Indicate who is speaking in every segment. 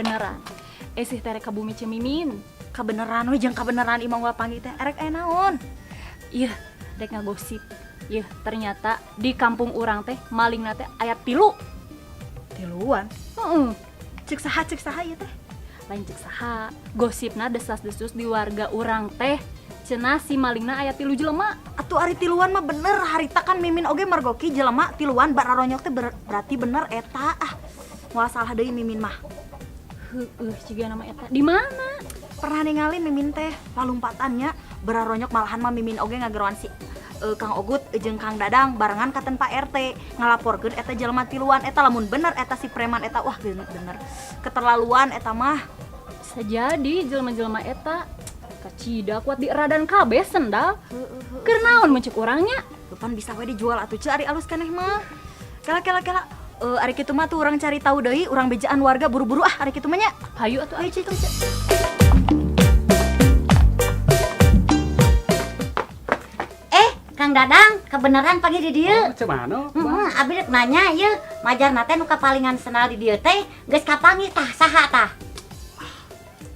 Speaker 1: Kabeneran. Esih teh rek ka bumi Cemimin.
Speaker 2: Kabeneran we jeung kabeneran imah gua panggil teh erek aya naon?
Speaker 1: Ih, dek ngagosip. Ih, ternyata di kampung urang teh malingna teh aya 3.
Speaker 2: Tiluan.
Speaker 1: Heeh.
Speaker 2: Cek saha ieu teh?
Speaker 1: Lain cek saha. Gosipna desas-desus di warga urang teh. Cenah si malingna aya 3 jelema.
Speaker 2: Atuh ari tiluan mah bener, harita kan Mimin oge margoki jelema tiluan bararonyok teh berarti bener eta ah. Moal salah deui Mimin mah.
Speaker 1: Heueuh, jiga nama eta. Di mana?
Speaker 2: Pernah ningali Mimin teh lalumpatannya bararonyok malahan mah Mimin oge ngageroan si Kang Ogut jeung Kang Dadang barengan katen Pak RT ngalaporkeun eta jelema tiluan eta lamun bener eta si preman eta wah bener keterlaluan eta mah.
Speaker 1: Bisa jadi jelema-jelema eta kacida kuat di eradan kabeh sendal. Keur naon mun cek urangnya?
Speaker 2: Lupan bisa we dijual atuh ceu ari alus keneh mah. Kela kela kela. Ari kitu mah tuh urang cari tahu deui, urang bejaan warga buru-buru ah ari kitu mah nya.
Speaker 1: Hayu atuh.
Speaker 2: Ayo ceu ceu.
Speaker 3: Kang Dadang, kebenaran pagi di dieu.
Speaker 4: Oh, ceu Mano?
Speaker 3: Heeh, abi rek nanya ieu, majarna teh nu kapalingan sendal di dieu teh geus kapanggih tah saha tah?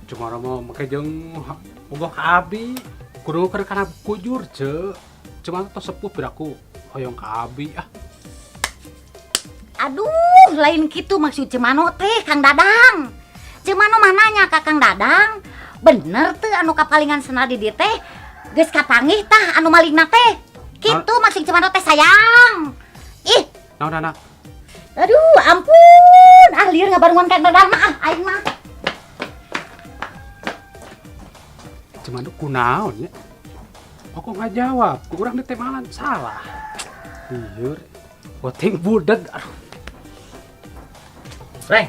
Speaker 4: Ceu Mano mah make jeung bogoh ka abi. Kudu keur kana kujur ceu. Ceu Mano tos sepuh piraku hoyong ka abi ah.
Speaker 3: Aduh, lain kitu maksud Ceu Mano teh Kang Dadang. Ceu Mano mah nanya ka Kang Dadang, bener teu anu kapalingan sendal di dieu teh geus kapanggih tah anu malingna teh? Kitu maksud Ceu Mano teh sayang. Ih.
Speaker 4: Naon anak?
Speaker 3: Aduh, ampun. Ah, lieur ngabarungan Kang Dadang mah ah, aing mah.
Speaker 4: Ceu Mano kunaon nya? Aku nggak jawab, ku urang ditemalan salah. Lieur, boting budeg. Aduh.
Speaker 5: Reng,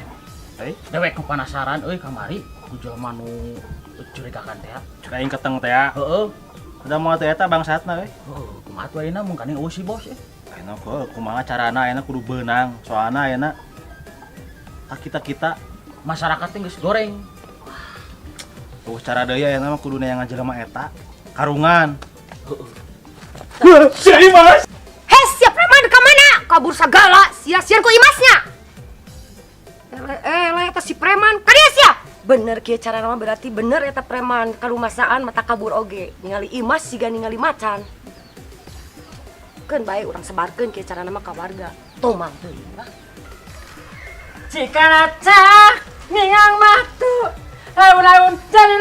Speaker 5: dewek ku penasaran euy kamari ku jelema nu curigakan teh.
Speaker 6: Cek aing keteng teh.
Speaker 5: Heeh.
Speaker 6: Udah mau teh eta bangsatna we.
Speaker 5: Heeh, kumaha tuh ayeuna mun kane eueuh si bos eh.
Speaker 6: Ayeuna kok kumaha carana ayeuna kudu beunang. Soalna ayeuna kita-kita
Speaker 5: masyarakat teh geus goreng.
Speaker 6: Tuh cara deui ayeuna mah kudu neangan jelema eta karungan.
Speaker 5: Heeh.
Speaker 6: Si Imas.
Speaker 7: Heh, siap preman ka mana? Kabur sagala, sia-sia ku Imasnya. Ele, eta si preman. Ka dieu sia. Bener kieu cara mah berarti bener eta preman kalumasaan mata kabur oge. Ningali Imas siga ningali macan. Keun bae urang sebarkeun kieu cara mah ka warga. Tomang teuing lah.
Speaker 8: Cikana cak ningang matu laun-laun jadi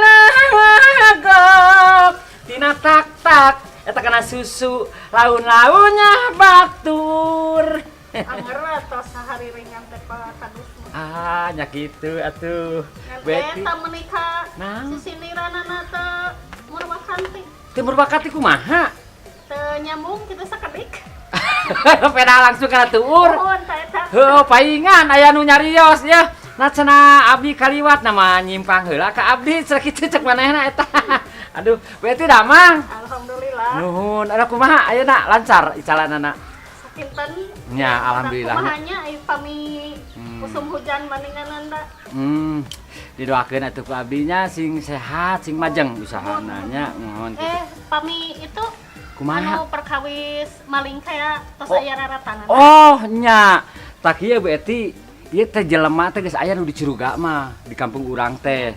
Speaker 8: lagok tina tak tak eta kana susu laun-launnya batur.
Speaker 9: Anger tos sahari ringan teh kadus mah.
Speaker 8: Ah, nya kitu atuh.
Speaker 9: Ngan
Speaker 8: Beti.
Speaker 9: Eta menikah
Speaker 8: Naon?
Speaker 9: sisiniranana teu murwakanti.
Speaker 8: Teu murwakanti kumaha?
Speaker 9: Teu nyambung kitu sakedik.
Speaker 8: Peda langsung kana tuur.
Speaker 9: Nuhun ta eta.
Speaker 8: Heuh, paingan aya nu nyarios ya. Nah cenah abdi kaliwat nama nyimpang heula ka abdi cenah kitu cek manehna eta. Aduh, berarti damang.
Speaker 9: Alhamdulillah.
Speaker 8: Nuhun, ada kumaha ayeuna lancar icalanana?
Speaker 9: Sakinten.
Speaker 8: Nya, alhamdulillah.
Speaker 9: Kumahanya ai pami usum hujan maninganan da.
Speaker 8: Didoakeun atuh ku abdinya sing sehat, sing majeng usahana nya. Nuhun kitu.
Speaker 9: Pami itu
Speaker 8: Kumaha?
Speaker 9: Anu perkawis maling kaya tos
Speaker 8: Oh.
Speaker 9: aya raratanan.
Speaker 8: Oh, nya. Tak ieu Bu Eti, ieu teh jelema teh geus aya nu dicuruga mah di kampung urang teh.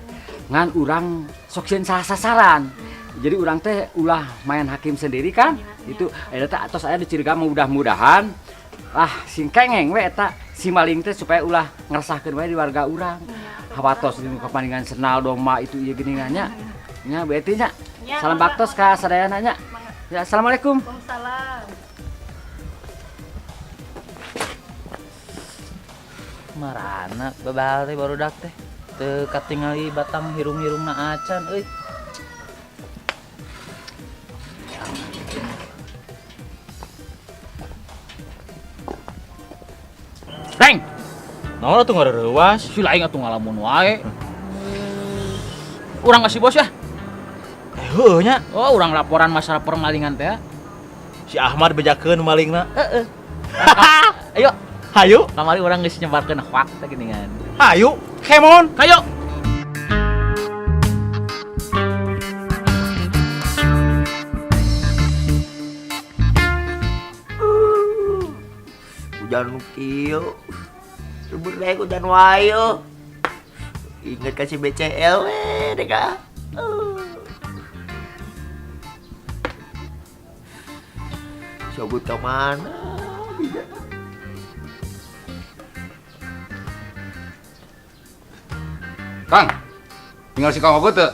Speaker 8: Ngan urang sok sieun salah sasaran. Jadi urang teh ulah main hakim sendiri kan?
Speaker 9: Iya,
Speaker 8: Itu
Speaker 9: iya.
Speaker 8: eta teh tos aya dicuriga mah mudah-mudahan ah sing kengeng we eta si maling teh supaya ulah ngeresahkeun wae di warga urang.
Speaker 9: Iya,
Speaker 8: Hawatos di kapaningan senal doma itu ieu geuningan nya. Nya Bu Eti nya.
Speaker 9: Nya,
Speaker 8: Salam
Speaker 9: mangga,
Speaker 8: baktos ka sadayana nya.
Speaker 9: Mangga.
Speaker 8: Ya, assalamualaikum.
Speaker 9: Waalaikumsalam.
Speaker 5: Marana babal teh barudak teh. Teu katingali batang hirung-hirungna acan euy. Reng.
Speaker 6: Naon atuh ngareurewas?
Speaker 5: Si lain atuh ngalamun wae. Urang ka si bos ya.
Speaker 6: Heueuh nya.
Speaker 5: Oh, urang laporan masalah permalingan teh.
Speaker 6: Si Ahmad bejakeun malingna.
Speaker 5: Heeh. Ayo.
Speaker 6: Hayu.
Speaker 5: Kamari urang geus nyebarkeun hoax teh geuningan.
Speaker 6: Hayu, kemon.
Speaker 5: Hayu.
Speaker 10: Hujan kieu. Ribut bae hujan wae. Ingat kasih BCL we deh kak. Sobut ke mana?
Speaker 11: Kang, tinggal si Kang Ogut teu?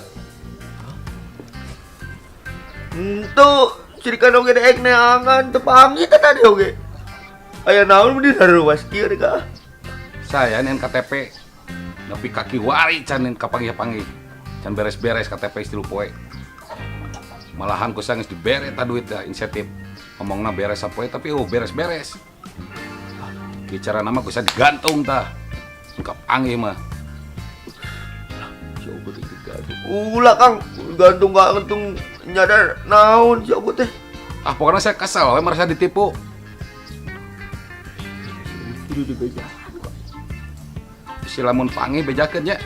Speaker 10: Entu, cirikan oge deek neangan teu panggih teh tadi oge. Aya naon mun disaruas kieu deh kak.
Speaker 11: Saya nih KTP. Nepi kaki wari can kapanggih-panggih. Can beres-beres KTP istilu poe. Malahan ku geus dibere ta duit dah insentif. Ngomongna beres sapoe tapi oh beres-beres. Bicara nama bisa digantung tah. Kapanggih mah.
Speaker 10: Si Ogut itu gantung. Ulah Kang, gantung nyadar naon si Ogut teh.
Speaker 11: Ah pokoknya saya kesal, we merasa ditipu.
Speaker 10: Kudu dibejaan kok.
Speaker 11: Si lamun panggih bejakeun nya.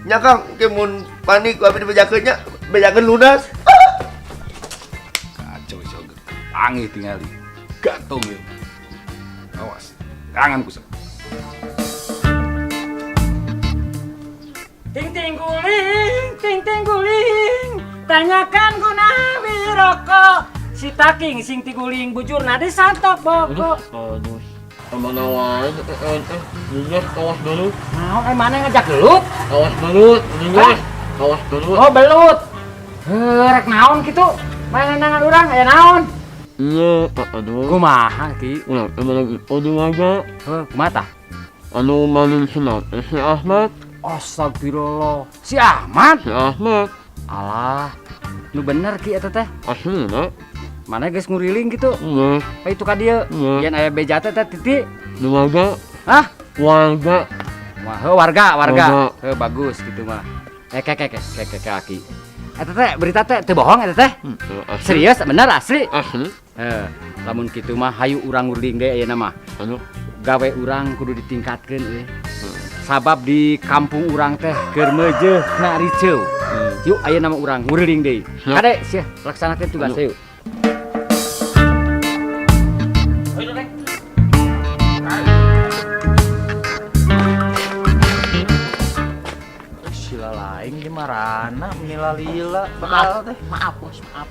Speaker 10: Nya Kang, ke mun panik ku abi dibejakeun nya, bejakeun lunas.
Speaker 11: Kacau si Ogut. Panggih tingali. Gantung ye. Awas, tangan ku.
Speaker 8: Ting ting guling, tanyakan guna wiroko. Si taking sing tiguling bujur nadi santok boko.
Speaker 12: Aduh, kemana wae dinas awas belut.
Speaker 8: Naon mana ngajak gelut?
Speaker 12: Awas belut, dinas. Awas belut.
Speaker 8: Oh belut. Heuh, rek naon kitu? Main nangan urang aya naon?
Speaker 12: Iya, aduh.
Speaker 8: Kumaha ki?
Speaker 12: Ulah, emang aduh aja.
Speaker 8: Heuh, kumaha tah?
Speaker 12: Anu maling senang si Ahmad.
Speaker 8: Astagfirullah. Si Ahmad?
Speaker 12: Si Ahmad.
Speaker 8: Alah, nu bener ki eta teh.
Speaker 12: Aslina.
Speaker 8: Mana geus nguriling gitu?
Speaker 12: Heeh.
Speaker 8: Pa itu ka dieu. Yen aya beja teh titi.
Speaker 12: Nu warga.
Speaker 8: Hah?
Speaker 12: Warga.
Speaker 8: Wah, heuh warga, warga. Heuh bagus gitu mah. Eh kek kek kek kek aki. Eta teh berita teh teu bohong eta teh? Serius bener asli?
Speaker 12: Asli.
Speaker 8: Heuh, lamun kitu mah hayu urang nguriling deui ayeuna mah.
Speaker 12: Anu
Speaker 8: gawe urang kudu ditingkatkeun euy. Sabab di kampung urang teh keur meujeuh na riceu. Yuk ayeuna mah urang nguriling deui. Kade sia laksanakeun tugas yuk.
Speaker 5: Sila lain gimana lila
Speaker 6: Maaf, maaf bos, maaf.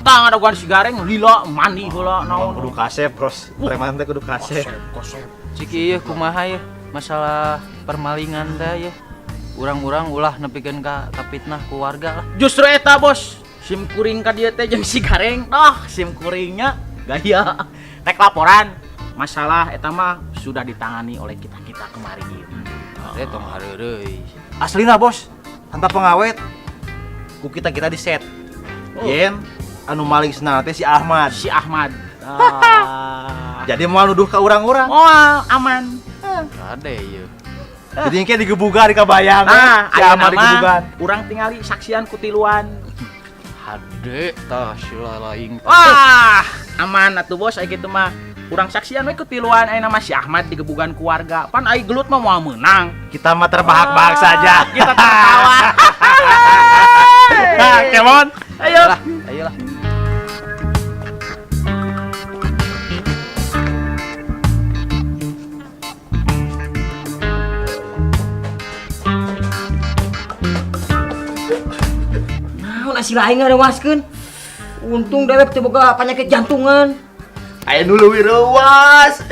Speaker 5: Tang ada gua si gareng lila mandi heula naon.
Speaker 6: Kudu kasep, bros. Preman teh kudu kasep.
Speaker 5: Ciki ieu kumaha ye masalah permalingan teh ye. Urang-urang ulah nepikeun ka fitnah ku warga lah. Justru eta bos, sim kuring ka dieu teh jeung si gareng. Dah, sim kuringnya gaya. Rek laporan masalah eta mah sudah ditangani oleh kita-kita kemarin. Teh tong hareureuy.
Speaker 6: Aslina bos, tanpa pengawet ku kita-kita di set.
Speaker 5: Oh.
Speaker 6: Yen anu maling senang teh si Ahmad.
Speaker 5: Si Ahmad. Ah.
Speaker 6: Jadi mau nuduh ke orang-orang.
Speaker 5: Oh, aman. Kade ieu.
Speaker 6: Jadi engke digebugan di kabayang.
Speaker 5: Nah,
Speaker 6: si Ahmad digebugan.
Speaker 5: Urang tingali saksian ku tiluan. Hade tah sila laing. Wah, aman atuh bos aya kitu mah. Urang saksian we ku tiluan aya nama si Ahmad digebugan ku warga. Pan ai gelut mah moal meunang.
Speaker 6: Kita mah terbahak-bahak saja.
Speaker 5: Kita tertawa.
Speaker 6: Nah, kemon.
Speaker 5: Ayo. Ayolah.
Speaker 7: Naon asih lain ngarewaskeun. Untung dewek teu boga penyakit jantungan.
Speaker 10: Aya nu leuwih reuas.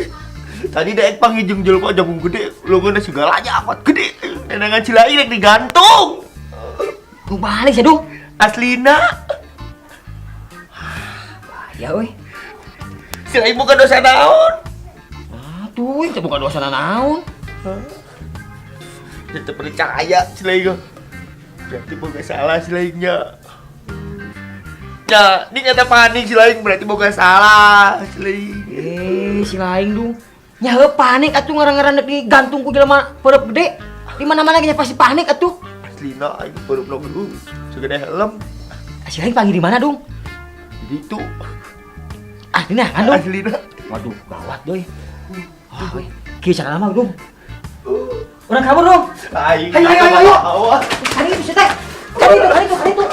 Speaker 10: Tadi daek panggih jelema jagung gede, leungeunna segalanya amat gede. Nenangan si lain rek digantung.
Speaker 7: Nu balik sia dung.
Speaker 10: Aslina.
Speaker 7: Bahaya euy.
Speaker 10: Si lain bukan dosa naon.
Speaker 7: Atuh, teu bukan dosa naon.
Speaker 10: Tetep percaya si lain. Berarti boga salah si lainnya. Ya, ini kata panik si lain berarti boga salah si lain.
Speaker 7: Si lain dung. Nya heuh panik atuh ngaran-ngaran dek digantung ku jelema peureub gede. Di mana-mana ge pasti panik atuh.
Speaker 10: Aslina aing peureub nu segede helm.
Speaker 7: Si lain panggil di mana dung?
Speaker 10: Di ditu.
Speaker 7: Aslina kan dung?
Speaker 10: Aslina.
Speaker 7: Waduh, gawat doi. Ah, weh. Kieu cara lama dung. Urang kabur dong.
Speaker 10: Aing.
Speaker 7: Ayo ayo ayo. Kali itu teh. Kali itu, kali itu, kali itu.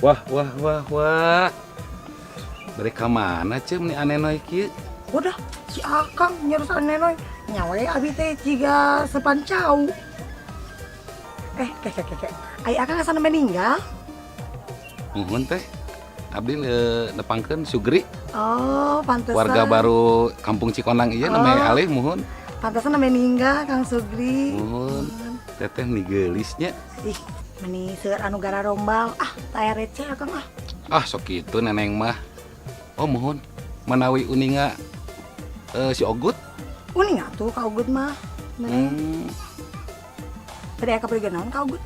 Speaker 11: Wah, wah, wah, wah. Bari ka mana ceu meni aneh kieu?
Speaker 2: Udah, si
Speaker 13: Akang nyerusan nenoy nyawe abi teh jiga sepan cau. Eh, ke ke ke ke. Ai akang asa meninggal?
Speaker 11: Muhun teh. Abdi nepangkeun Sugri.
Speaker 13: Oh, pantesan.
Speaker 11: Warga baru Kampung Cikondang ieu namanya alih muhun.
Speaker 13: Pantesan namanya meninggal Kang Sugri.
Speaker 11: Muhun. Teteh ni geulisnya.
Speaker 13: Ih, meni seueur anu gara rombal. Ah, taya receh akang ah.
Speaker 11: Ah, sok kitu neneng mah. Oh, muhun. Manawi uninga si Ogut?
Speaker 13: Uninga tuh ka Ogut mah. Bade aya kapergian naon ka Ogut?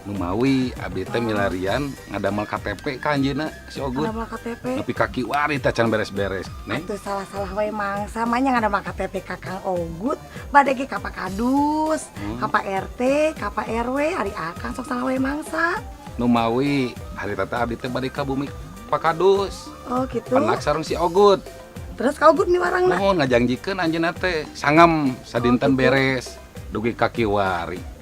Speaker 11: Numawi abdi teh milarian ngadamel KTP ka anjeunna si Ogut.
Speaker 13: Ngadamel KTP.
Speaker 11: Nepi ka kiwari teh can beres-beres, Neng.
Speaker 13: Atuh salah-salah wae mangsa mah nya ngadamel KTP ka Kang Ogut, bade ge ka Pak Kadus, ka Pak RT, ka Pak RW, ari akang sok salah wae mangsa.
Speaker 11: Numawi hari tata abdi teh bade ka bumi Pak Kadus.
Speaker 13: Oh gitu.
Speaker 11: Penak sareng si Ogut.
Speaker 13: Terus ka Ogut miwarangna?
Speaker 11: Muhun ngajangjikeun anjeunna teh sangem sadinten
Speaker 13: gitu.
Speaker 11: Beres dugi ka kiwari.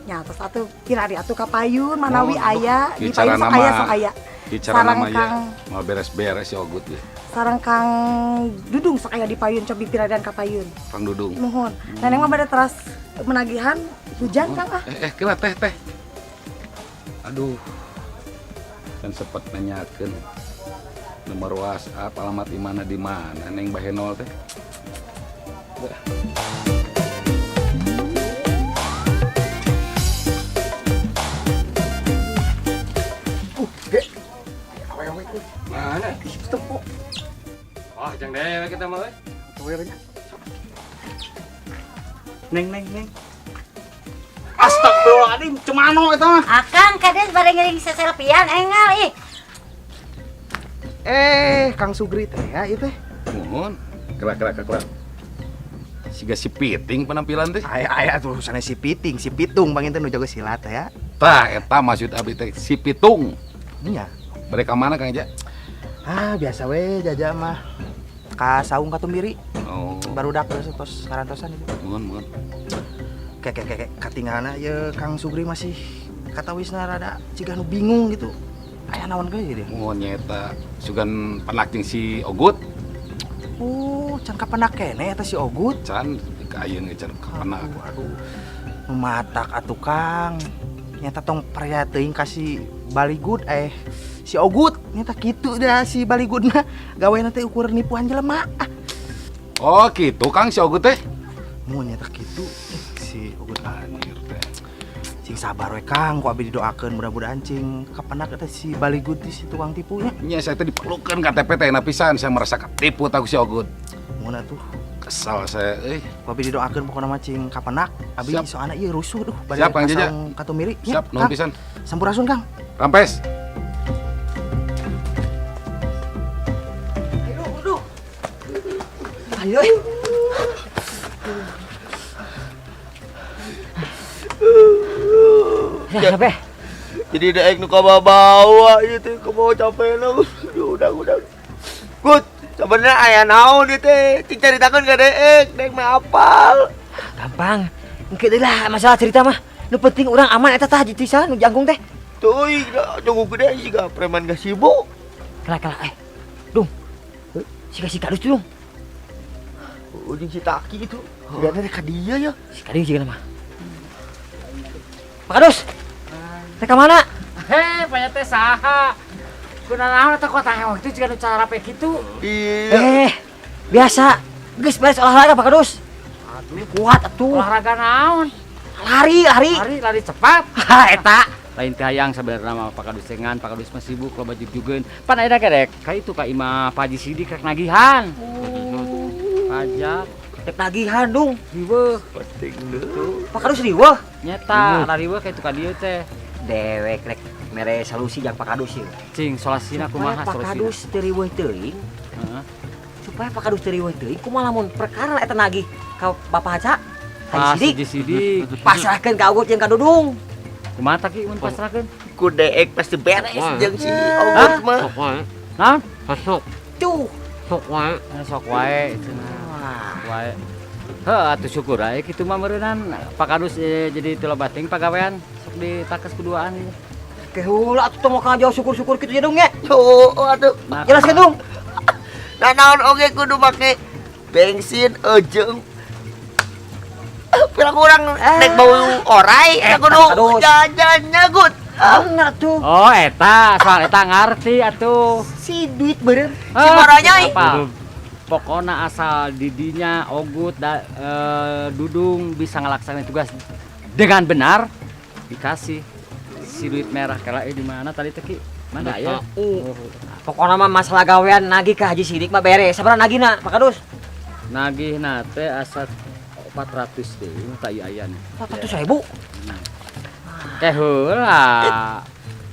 Speaker 13: Nya tos atuh kirari atuh ka payun manawi aya di payun sok
Speaker 11: Kicara
Speaker 13: aya sok aya.
Speaker 11: Kicara
Speaker 13: Sareng
Speaker 11: nama ya
Speaker 13: Kang
Speaker 11: mau beres-beres si Ogut ya.
Speaker 13: Sareng Kang Dudung sok aya di payun cobi pirarian ka payun.
Speaker 11: Kang Dudung.
Speaker 13: Muhun. Neneng mah bade teras menagihan hujan Kang ah.
Speaker 11: Kira teh teh. Aduh. Kan sepet nanyakeun nomor WhatsApp, alamat di mana di mana Neng Bahenol teh.
Speaker 4: Mana? Ih, tepuk. Wah, jang dewek kita mah euy. Awewe nya. Neng neng neng. Astagfirullahaladzim, cemano eta mah.
Speaker 3: Akang kades bade ngiring seselfian engal ih.
Speaker 6: Kang Sugri teh ya ieu teh.
Speaker 11: Muhun, kerak. Siga si Piting penampilan teh.
Speaker 6: Aya aya tuh urusannya si Piting, si Pitung panginten nu jago silat teh ya.
Speaker 11: Tah eta maksud abdi teh si Pitung.
Speaker 6: Iya.
Speaker 11: Bade ka mana Kang Eja?
Speaker 6: Ah, biasa we jaja mah. Ka saung Katumbiri.
Speaker 11: Oh.
Speaker 6: Barudak terus tos ngarantosan itu.
Speaker 11: Muhun, muhun.
Speaker 6: Ke ke ke ke katingalna ye Kang Sugri masih katawisna rada ciga nu bingung gitu. Aya naon ge ieu?
Speaker 11: Muhun nyaeta sugan penak jeung si Ogut.
Speaker 6: Oh, can kapenak keneh eta si Ogut.
Speaker 11: Can ka ayeuna ge can kapenak.
Speaker 6: Aduh, aduh. Nu matak atuh Kang. Nyata tong percaya teuing ka si Baligut si Ogut nyata kitu dah si Baligutna gawena teh ukur nipuan jelema. Ah.
Speaker 11: Oh, kitu Kang si Ogut teh.
Speaker 6: Mun nyata kitu si Ogut
Speaker 11: anjir teh.
Speaker 6: Cing sabar we Kang, ku abi didoakeun mudah-mudahan cing kapenak eta si Baligut si tukang tipunya.
Speaker 11: Nya saya teh diperlukeun KTP teh enak pisan saya merasa ketipu ta ku si Ogut.
Speaker 6: Mun atuh
Speaker 11: kesal saya euy.
Speaker 6: Ku abi didoakeun pokona mah cing kapenak abi soalna ieu rusuh duh bade
Speaker 11: Siap, Kang Jaja.
Speaker 6: Katumiri.
Speaker 11: Siap, nuhun pisan.
Speaker 6: Sampurasun Kang.
Speaker 11: Rampes.
Speaker 7: Ayo, aduh. Ayo.
Speaker 8: Ya, capek.
Speaker 10: Jadi daek nu kabawa ieu teh kabawa capekna. Udah. Gut, sebenarnya aya naon ieu teh? Cing caritakeun ka deek, deek mah apal.
Speaker 7: Gampang. Engke deui lah masalah cerita mah. Nu penting urang aman eta tah jitisan nu jangkung teh.
Speaker 10: Teuing, jangkung gede siga preman gasibu.
Speaker 7: Kala-kala Dung. Siga si Kadus tuh, Dung.
Speaker 10: Oh, jeung si Taki itu. Sigana teh ka dieu ya.
Speaker 7: Si Kadus sigana mah. Pak Kadus. Teh ka mana?
Speaker 8: Heh, panya teh saha? Kunaon eta kota hewak itu jiga nu cara rape kitu.
Speaker 10: Iya.
Speaker 7: Biasa. Geus beres olahraga Pak Kadus.
Speaker 8: Aduh,
Speaker 7: kuat atuh.
Speaker 8: Olahraga naon?
Speaker 7: Lari, lari.
Speaker 8: Lari, lari cepat.
Speaker 7: Ha, eta.
Speaker 8: Lain teh hayang sabenerna mah Pak Kadus teh ngan, Pak Kadus mah sibuk loba jugjugeun. Pan ayeuna ge rek ka itu ka imah Pak Haji Sidik rek nagihan.
Speaker 7: Oh.
Speaker 8: Pajak.
Speaker 7: Rek nagihan, Dung.
Speaker 8: Riweuh.
Speaker 10: Penting deui.
Speaker 7: Pak Kadus riweuh?
Speaker 8: Nyeta, riweuh ka itu ka dieu teh.
Speaker 7: Dewek rek mere solusi jang Pak Kadus ieu.
Speaker 8: Cing, solasina kumaha
Speaker 7: Supaya Pak
Speaker 8: solusina?
Speaker 7: Kadus teu riweuh teuing.
Speaker 8: Heeh.
Speaker 7: Supaya Pak Kadus teu riweuh teuing kumaha lamun perkara eta nagih ka Bapak Haca?
Speaker 8: Haji
Speaker 7: Haji Sidik.
Speaker 8: Haji Sidik.
Speaker 7: Pasrahkeun ka Ogut jeung ka Dudung.
Speaker 8: Kumaha tah Ki mun pasrahkeun?
Speaker 10: Ku deek pasti beres jeung si Ogut mah.
Speaker 12: Sok wae.
Speaker 8: Naon?
Speaker 12: Sok.
Speaker 7: Tuh.
Speaker 12: Sok wae.
Speaker 8: Sok wae cenah. Sok wae. Heuh atuh syukur aya kitu mah meureunnan Pak Kadus jadi teu loba teuing pagawean sok ditakes kuduaan ieu.
Speaker 7: Ke heula atuh tong ka jauh syukur-syukur kitu nya Dung nya.
Speaker 10: Tuh, atuh.
Speaker 8: Nah,
Speaker 7: Jelaskeun Dung.
Speaker 10: Nah, naon oge kudu make Bensin jeung pira kurang nek bau orai eta kudu jajannya gut.
Speaker 7: Bener tuh.
Speaker 8: Oh, eta soal eta ngarti atuh.
Speaker 10: Si duit beureum. Si moronyoy.
Speaker 8: Pokona asal didinya Ogut Dudung bisa ngelaksanain tugas dengan benar dikasih si duit merah kalau di mana tadi teh Ki? Mana ya?
Speaker 7: Pokona mah masalah gawean nagih ka Haji Sidik mah beres. Sabaraha nagihna, Pak Kadus?
Speaker 8: Nagihna teh asa 400 deui tak ieu aya nih.
Speaker 7: 400.000?
Speaker 8: Teh heula.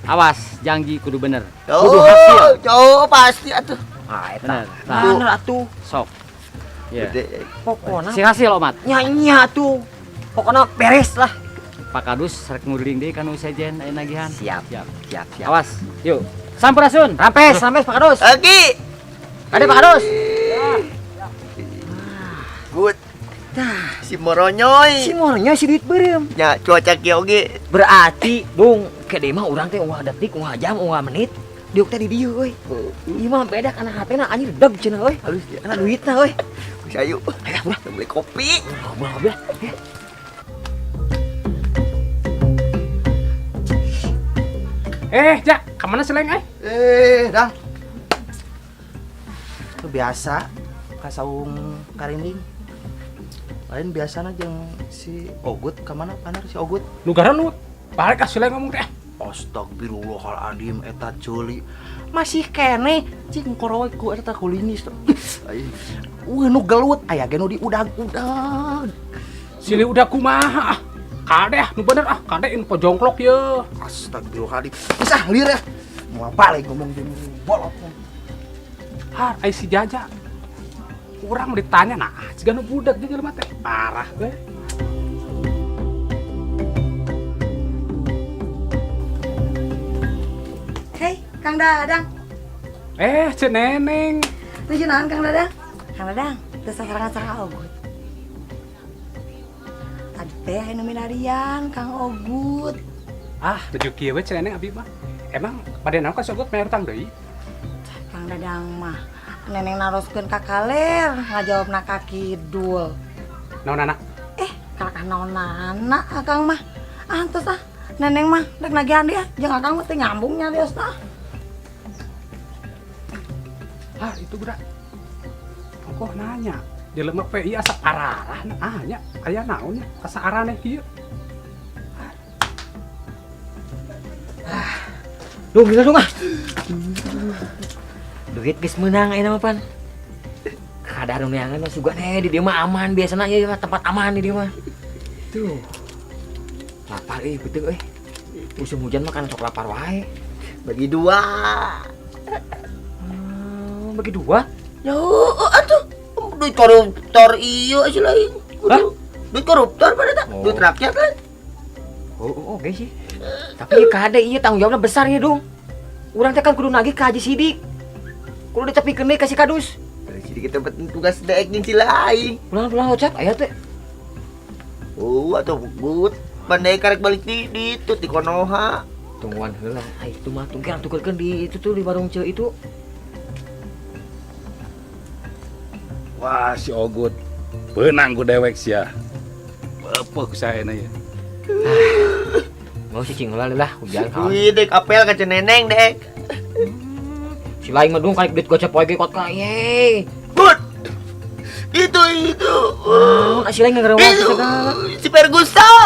Speaker 8: Awas janji kudu bener. Kudu hasil.
Speaker 10: Oh, pasti atuh.
Speaker 7: Ah, eta. Bener atuh.
Speaker 8: Sok. Ya.
Speaker 7: Pokona
Speaker 8: sing hasil omat.
Speaker 7: Nya nya atuh. Pokona beres lah.
Speaker 8: Pak Kadus rek nguring deui ka nu sejen aya nagihan.
Speaker 7: Siap, siap, siap, siap.
Speaker 8: Awas, yuk. Sampurasun.
Speaker 7: Rampes, rampes Pak Kadus.
Speaker 10: Oke.
Speaker 7: Kade Pak Kadus.
Speaker 10: Good. Tah, si moronyoy.
Speaker 7: Si moronyoy si duit beureum.
Speaker 10: Nya cuaca kieu oge.
Speaker 7: Berarti, Bung, kede mah urang teh ungah detik, ungah jam, ungah menit. Diuk teh di dieu euy. Ieu mah beda kana hatena anjir deg cenah euy.
Speaker 10: Halus dia.
Speaker 7: Kana duitna euy.
Speaker 10: Geus ayo.
Speaker 7: Ayo ulah
Speaker 10: beli kopi.
Speaker 7: Ngobrol-ngobrol.
Speaker 4: Jak, kemana sih Leng, eh?
Speaker 6: Dah. Itu biasa, kasaung karinding. Lain biasana jeung si Ogut kemana panar si Ogut?
Speaker 4: Nu garelut. Balik ka si Leng ngomong teh.
Speaker 6: Astagfirullahaladzim eta ceuli. Masih keneh cing korowe ku eta kulinis. Nu gelut aya ge nu diudag-udag.
Speaker 4: Silih udah kumaha ah. Kade ah, nu bener ah, kade info jongklok ye.
Speaker 6: Astagfirullahaladzim. Geus ah lieur ya. Moal balik ngomong jeung bolot.
Speaker 4: Har ai si Jaja. Urang ditanya nah, jiga nu budak jeung jelema teh. Parah we.
Speaker 13: Hei, Kang Dadang.
Speaker 4: Ceu Neneng.
Speaker 13: Nuju naon Kang Dadang? Kang Dadang, teu sasarangan sareng Ogut. Tadi teh aya nu milarian Kang Ogut.
Speaker 4: Ah, nuju kieu we Ceu Neneng abi mah. Emang bade naon ka si Ogut mayar utang deui?
Speaker 13: Kang Dadang mah Neneng naroskeun ka kaler, ngajawabna ka kidul.
Speaker 4: Naon anak?
Speaker 13: Kalakah naon-nana Akang mah. Antos ah, Neneng mah rek nagihan dia, jeung Akang mah teu nyambung nyariosna.
Speaker 4: Ah, itu budak. Ongkoh nanya, jelema PI asa pararah ah nya, aya naon nya asa araneh kieu.
Speaker 7: Duh, gila dong ah. Duit geus meunang ayeuna mah pan. Kadar nu neangan mah sugan di dieu mah aman biasana ieu mah tempat aman di dieu mah. Tuh. Lapar euy beuteung euy. Musim hujan mah kan sok lapar wae.
Speaker 10: Bagi dua.
Speaker 7: Bagi dua?
Speaker 10: Ya atuh. Duit koruptor ieu sih lain.
Speaker 7: Hah?
Speaker 10: Duit koruptor pada tak?
Speaker 7: Oh.
Speaker 10: Duit rakyat kan?
Speaker 7: Oh, oke sih. Tapi ieu kade ieu tanggung jawabna besar ieu dong. Urang teh kan kudu nagih ka Haji Sidik. Kudu ditepikeun deui ka si Kadus.
Speaker 10: Haji Sidik kita tugas daek jeung si lain.
Speaker 7: Pulang-pulang ucap aya teh.
Speaker 10: Oh, atuh gut. Pandai karek balik di itu di Konoha.
Speaker 7: Tungguan heula. Ai itu mah tungkeun tukerkeun di itu tuh di warung ceu itu.
Speaker 11: Wah, si Ogut. Beunang ku dewek sia. Peupeuk ku saena ya.
Speaker 7: Mau si cing heula lah hujan.
Speaker 10: Wih, dek apel ka Ceu Neneng dek.
Speaker 7: Si lain mah dong kali duit gocap poe ge kot ka ye.
Speaker 10: Gut. Itu.
Speaker 7: Oh, si lain ngegerewak segala.
Speaker 10: Si Ferguson.